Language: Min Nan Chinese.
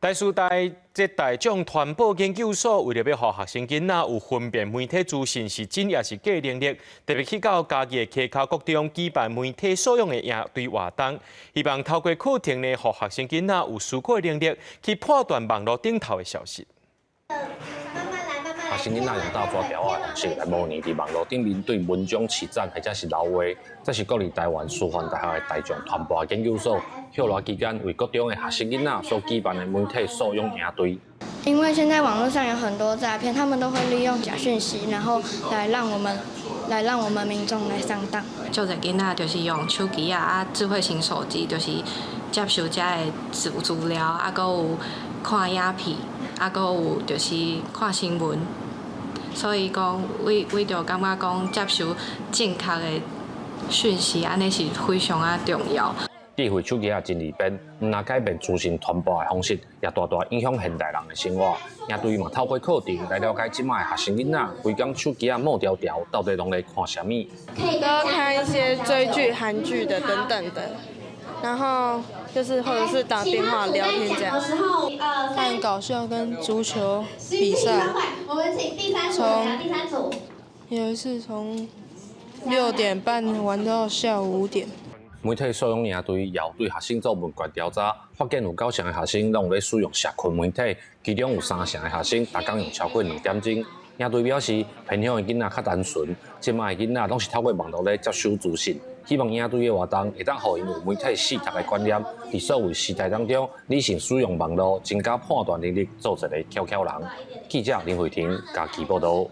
台師大這大眾傳播研究所為著欲予學生囡仔有分辨媒體資訊是真抑是假能力，特別去到嘉義的溪坵國中舉辦媒體素養的營隊活動，希望透過課程呢，予學生囡仔有思考的能力，去判斷網路頂頭的消息。學生囡仔用鬥紙條仔的方式來模擬佇網路頂面對文章揤讚或者是流話，這是國立臺灣師範大學的大眾傳播研究所歇熱期間為國中的學生囡仔所舉辦的媒體素養營隊。因為現在網絡上有很多詐騙，他們都會利用假訊息，然後來讓我們民眾來上當。足濟囡仔就是用手機啊，啊智慧型手機，就是接受遮的資料，啊，閣有看影片，啊，閣有就是看新聞。所以講，為著感覺講接受正確的訊息，按呢是非常仔重要。智慧手機仔真利便，毋但改變資訊傳播的方式，也大大影響現代人的生活。營隊嘛透過課程來了解這擺的學生囡仔，規工手機仔摸牢牢，到底攏咧看啥物？都看一些追劇、韓劇的等等的，然後就是或者是打電話聊天這樣。看搞笑跟足球比賽。從有一次從6點半玩到下午5點。媒體素養營隊也有對學生做問卷調查，發現有九成的學生攏有咧使用社群媒體，其中有三成的學生逐工用超過2點鐘。營隊表示，偏鄉的囡仔較單純，這擺的囡仔攏是透過網路咧接收資訊。希望營隊的活動會當予𪜶有媒體四讀的觀念，佇數位時代當中，理性使用網路，增加判斷能力，做一个巧巧人。記者林慧婷嘉義報導。